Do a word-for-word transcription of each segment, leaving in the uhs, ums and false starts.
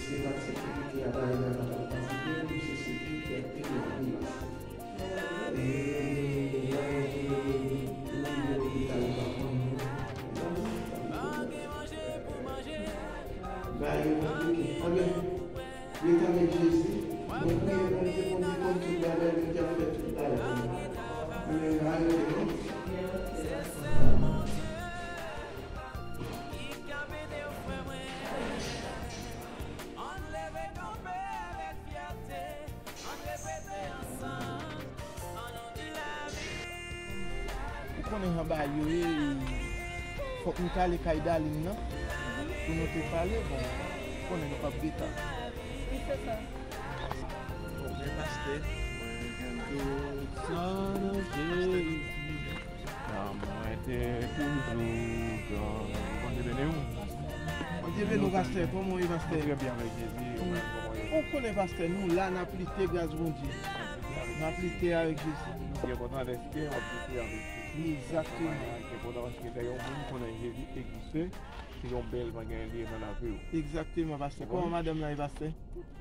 se pa sekirite a, bagay la pa t ap pase byen, se sekirite a ki te dwe pase. E, bagay ki rive lopital pa konn yo. Bagay yo konplike. Anben, rete avèk Jezi. Mwen priye Bondye, Bondye konn tout bagay, Bondye ap fè tout bagay. Anben, pa rete non. Ou konnen jan bagay yo ye, fòk nou t ale kay Darline nan pou nou te pale, bon, ou konnen nou p ap gentan. Wi, se sa. Bon, men pastè, mwen gen tout sa nan Jezi. Mwen te toujou jan. Bondye beni w. Bondye beni w, pastè. Kòman w ye, pastè? Trè byen avèk Jezi. Ou menm, kòman w ye? Ou konnen, pastè, nou la, n ap lite gras Bondye. N ap lite avèk Jezi. Li enpòtan dèske w ap lite avèk Jezi. Egzakteman. Li enpòtan paske lè yon moun konnen Jezi egziste, se yon bèl bagay li ye nan lavi w. Egzakteman, pastè. Kòman madanm nan ye, pastè?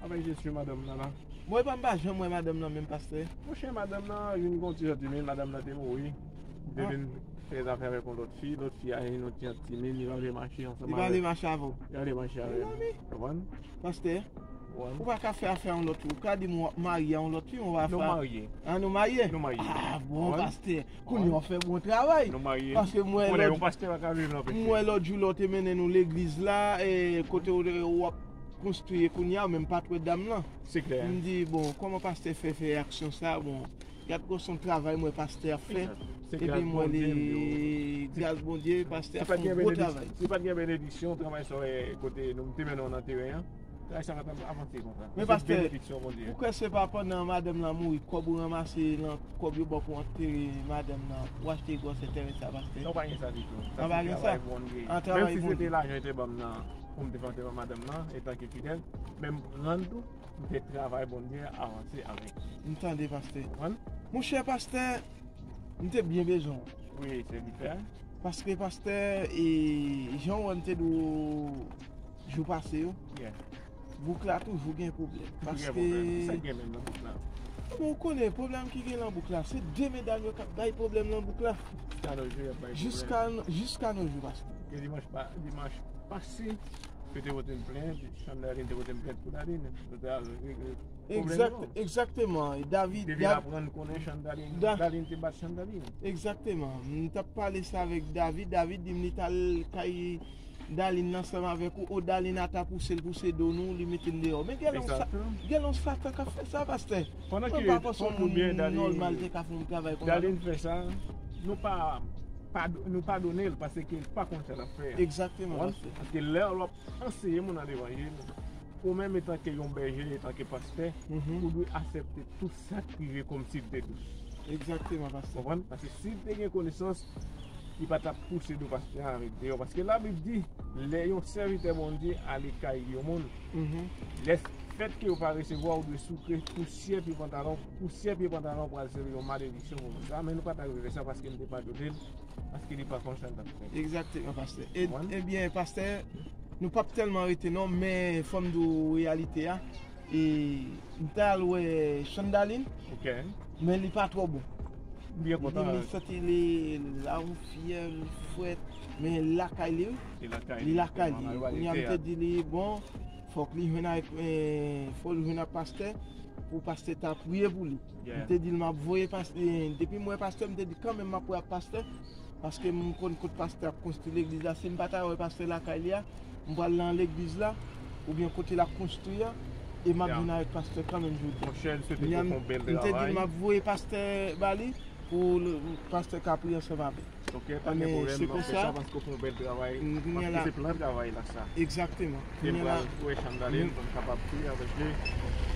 Avèk Jezi, madanm nan la. Bon, epa m pa janm wè madanm nan menm, pastè. Monchè, madanm nan vin gon ti jan timid, madanm nan te mouri. Li te vin, fè zafè avèk yon lòt fi, lòt fi a, nou ti jan timid, li pa vle mache ansanm avè m. Li pa vle mache avè w. Li pa vle mache avè m. Mezanmi. Konprann? Pastè, ou pa ka fè afè a yon lòt fi. Ou ka di m w ap marye a yon lòt fi, men w pa fè. Nou marye. Ah, nou marye? Nou marye. Ah, bon, pastè. Kounye a w fè bon travay. Nou marye. Paske m wè lòt, m wè lòt jou lè w te mennen nou legliz la, e kote w, w ap konstwi, e kounye a, ou menm pa t wè dam nan. Se klè. M di, bon, kòman pastè fè, fè aksyon sa? Bon, gad gwo son travay m wè pastè ap fè. Epi m wè li, gras Bondye, pastè ap fè yon gwo travay. Si pa t gen benediksyon, travay sa w wè kote nou te mennen w nan teren an, travay sa pa t ap avanse konsa. Men pastè, ou kwè se pa pandan madanm lan mouri, kòb ou ranmase nan kòb yo ba w pou antere madanm nan, ou achte gwòs entèrè sa, pastè? Non, pa gen sa ditou. Sa se travay Bondye. Menm si se te lajan yo te ban m nan, pou m te fè anterman madanm nan, etanke fidèl, men m rann tou, m te travay Bondye avanse avèk li. M tande, pastè. Konprann? Monchè pastè, m te byen bezwen w. Wi, sèvitè. Paske pastè, e, jan w wè m te di w jou pase yo, bouk la toujou gen pwoblèm. Toujou gen pwoblèm. Kisa k gen menm nan bouk la? Bon, ou konnen pwoblèm ki gen nan bouk la, se de medam yo k ap bay pwoblèm nan bouk la. Jiska nos jours, y ap bay pwoblèm. Jiska, jiska nos jours, pastè. Ke dimanch pa, dimanch pase, yo te pote m plent, Chandaline te pote m plent pou Daline. Nou te al regle pwoblèm yo. Egzakteman. David, depi l aprann konnen Chandaline, Daline te bat Chandaline. Egzakteman. M t ap pale sa avèk David. David di m li t al kay Daline ansanm avèk ou. O, Daline ata pouse l pouse do nou, li mete n deyò. Men gen lè yon sa-, gen lè yon Satan k ap fè sa, pastè. Mwen pa panse yon moun nòmal te ka fè yon travay konsa. Daline fè sa, nou pa, pa, nou padone l paske l pa konn sa l ap fè a. Egzakteman, pastè. Paske lè l ap anseye moun nan levanjil, ou menm etanke yon bèje, etanke pastè, ou dwe aksepte tout sa k rive kòmsi l te dous. Egzakteman, pastè. Konprann? Paske si l te gen konesans, li pa t ap pouse do pastè a deyò. Paske Labib di, lè yon sèvitè Bondye ale kay yon moun, lèfètke yo pa resevwa, ou dwe souke pousyè pye pantalon, pousyè pye pantalon pral sèvi yon malediksyon pou moun sa. Men nou pa t dwe fè sa paske m te padone l. Paske li pa konn sa l t ap fè. Egzakteman, pastè. E, ebyen, pastè, nou p ap tèlman rete non, men fò m di w reyalite a. E, m t al wè Chandaline, men li pa twò bon. Li di li santi li la yon fyèv, li frèt, men li lakay li, wi. Li lakay li. Kounye a m te di li, bon, fòk li jwenn avèk, eh, fòk li jwenn ak pastè, pou pastè ta priye pou li. M te di l m ap voye pastè, depi m wè pastè, m te di kanmenm m ap wè ak pastè, paske m konn kot pastè ap konstwi legliz la. Si m pa ta wè pastè lakay li a, m pral nan legliz la, oubyen kote l ap konstwi a, e m ap vin avèk pastè kanmenm jodi a. Monchè, m swete ke w fè yon bèl travay. M te di l m ap voye pastè ba li, pou pastè ka priye ansanm avè l. Ok, pa gen pwoblèm, m ap fè sa paske w fè yon bèl travay, paske se plan travay la sa. Egzakteman. Kounye a la, m pral wè Chandaline pou m kapab priye avèk li,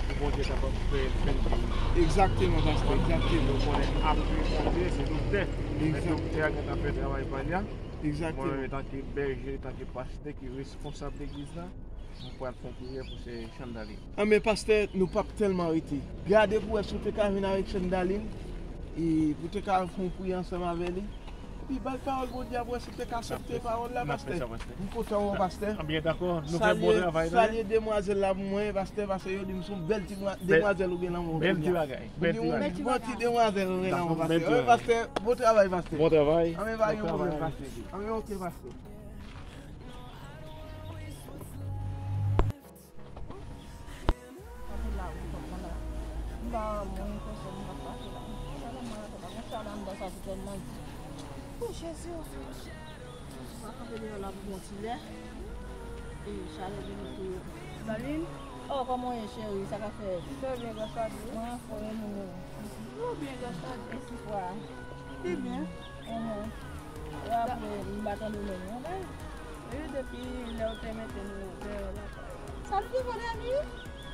pou Bondye kapab fè l fè l geri. Egzakteman, pastè, egzakteman. Nou konnen apre Bondye, se doktè. Men doktè a gentan fè travay pa li a. Egzakteman. Mwen menm, etanke bèje, etanke pastè ki responsab legliz la, nou pral fè yon priyè pou sè Chandaline. Anben, pastè, nou p ap tèlman rete. Gade pou wè si w te ka vin avèk Chandaline, e pou w te ka fè yon priyè ansanm avè li. Epi ba l pawòl Bondye a pou wè si l te ka aksepte pawòl la, pastè. M kontan wè w, pastè. Anben, dakò, nou fè bon travay la. Salye demwazèl la pou mwen, pastè, paske yo di m se yon bèl ti demwazèl ou gen nan men w kounya. Bèl ti bagay, bèl ti bagay. Bon ti demwazèl ou gen nan men w, pastè. Wi, pastè, bon travay, pastè. Bon travay. Anben, pa gen pwoblèm, pastè. Anben, ok, pastè. Pase la, wi, kòman la? M pa wè moun, pèsòn, m pa pase la. Mwen, mwen, mwen, mwen, mwen, sa la, m pa sa pou tèlman di. O, Jezi, o. M pa kanpe deyò la pou yon ti lè. E chalè vini tou. Darline? Oh, kòman w ye, cheri? Sa k ap fèt? Trè byen, gras a Dye. Mwen anfòm, e moun yo? Yo byen, gras a Dye. E ti frè a? Li byen. Enhen. Ou apre, m pa tande w menm non, bay. Wi, depi lè w te mete nou deyò lakay. Sa nou te fè dènye?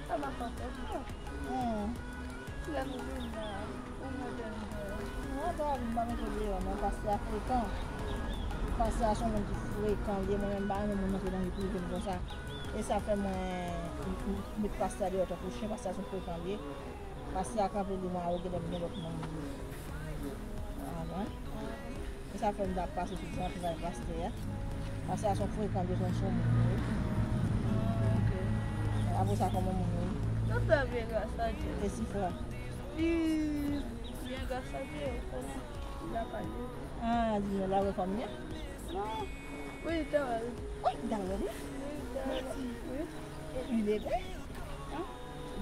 Sa m ap fè ankò. Hmm. Lè nou vin la, ou mete nou deyò. Non, pa, m pa mete w deyò non, pastè a frekan. Pastè a se yon moun ki frekan li ye, mwen menm m pa renmen moun rantre nan vi prive m konsa. E sa fè mwen, m, m, m met pastè a deyò tankou chen, pastè a se yon frekan li ye. Pastè a kanpe di mwen, a, ou genlè gen lòt moun. Amen. E sa fè m t ap pase sou zantray pastè a. Pastè a se yon frekan, li se yon moun, wi. Ah, ok. Apre sa, kòman moun yo? Yo trè byen, gras a Dye. E ti frè? Li byen, gras a Dye, ou konnen, li lakay li. Ah, Junior la wè fanmi an? Non. Wi, li te wè l. Wi, li te wè l, wi. Wi, li te wè l. Wi. E li leve? An?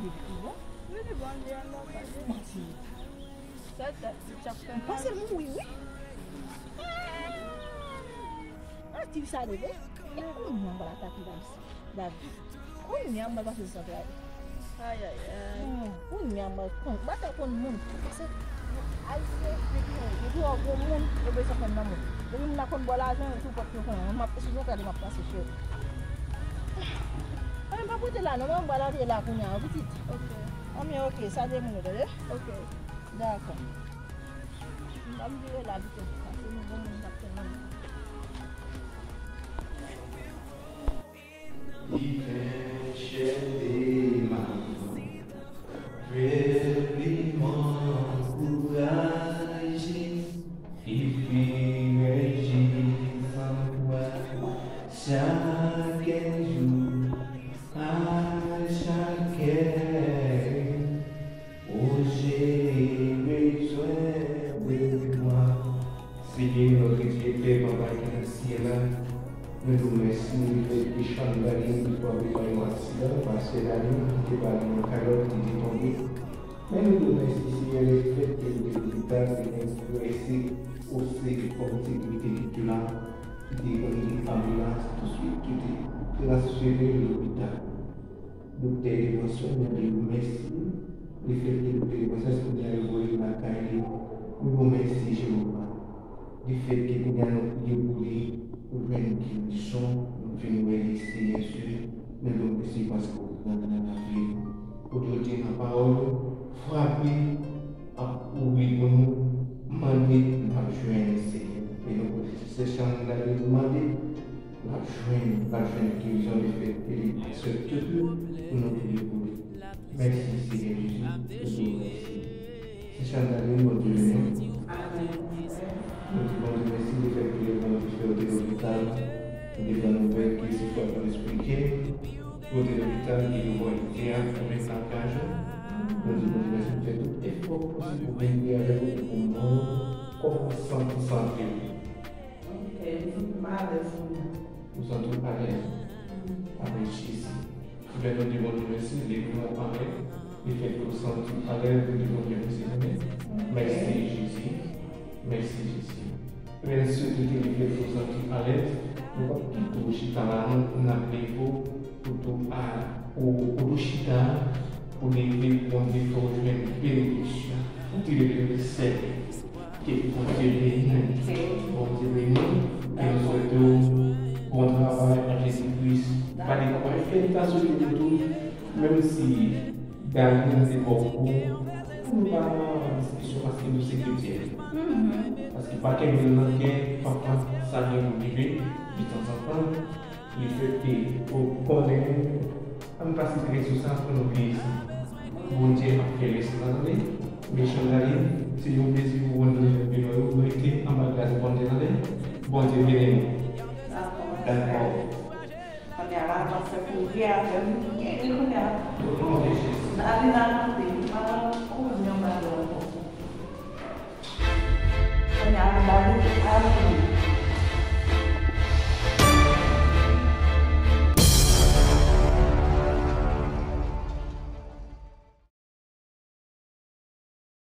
Li leve pi bon? Wi, li bon, li al la, pa de. Manti. Sa dat li t ap fè mal. M panse l mouri, wi. Ah! An, ti sa leve. E kounye a m pral atake David. David. Kounye a m pral pase sou santral. Ay, ay, ay. Hmm, kounye a m pral konn, m pa ta konn moun. Paske Ayisyen, depi, depi w gwo moun, yo bezwen konn nan moun. Depi moun nan konn ba w lajan, yo tou pòt yo konnen. M ap sou santral, m ap pase sou yo. Anben, pa pote la non, men m pral antre la kounye a, wi, pitit. Ok. Anben, ok, sa de moun yo, tande? Ok. Dakò. M ap vire la pito, paske nou gon moun k ap tann mwen. Li fè m chède m ap fè pli m ankouraje. Li pi rèji san kwa chak jou, a chak è. Senyè, notre Dieu, Pè, Papa ki nan syèl la, nou di w mèsi lefètke Chandalin li frape pa yon aksidan, pastè Dalin ki te ba li yon kalòt, li te tonbe. Men nou di w mèsi, Senyè, lefètke li te lopital, li te gen prese ose kòm sekirite ki te la, ki te rele anbilans touswit, ki te transfere l lopital. Doktè Evanson, nou di w mèsi. Lefètke doktè Evanson, kounye a yo voye l lakay li. Nou di w mèsi, Jewova. Lefètke kounye a nou priye pou li, pou l jwenn gerizon, nou vin wè li, Seyè Dye. Nou di w mèsi paske w gran nan lavi l. Otorite nan pawòl ou, frape, ap ouvri pou nou, mande, n ap jwenn, Senyè. E nou kote se chan la li mande, l ap jwenn, l ap jwenn gerizon lefètke li aksepte nou pou nou priye pou li. Mèsi, Senyè Jezi, nou di w mèsi. Se chan la li, Bondye beni w. Amèn. Nou di Bondye mèsi lefètke Bondye fè w te lopital, nou te pran nouvèl ke se fwa pou n esplike. Kote lopital ki yo voye te a pou met nan kay ou. Nou di Bondye mèsi pou fè tout efò posib pou vin priye avèk ou pou moun kòman santi sante w. Ok, m santi m alèz kounye a. Ou santi w alèz? Amèn Jezi. Ebyen, nou di Bondye mèsi, li pran w anlè, li fè ke w santi w alèz, nou di Bondye mèsi, mèsi Jezi, mèsi Jezi. Ebyen, n swete ke li fè ke w santi w alèz. Nou p ap kite w chita la non, n ap leve w pou tou a, pou, pou tou chita, pou leve, Bondye fè w jwenn benediksyon. Pou tou leve sèl. Ke Bondye beni w. Bondye beni w. E nou swete w bon travay an Jezi Kris. Pa dekouraje, felisitasyon pou nou tou. Menm si Gary te bò kou, nou pa nan diskisyon paske nou se kretyen. Paske pa kenbe l nan kè, papa, sa gen pou rive, li tanzantan, li fèt ke ou konnen, ann pa sitre sou sa pou nou veye sa. Bondye ap fè rès la, tande. Mechan gade, se yon plezi pou nou jwenn yo, nou rete anba gras Bondye, tande. Bondye beni nou. Dakò. Dakò. Kounye a la, pastè kouri avè m. Geri kounye a. O non de Jezi. Dali nan kote. Maman, kouri anba yo ankò. Kounye a, dali, ale.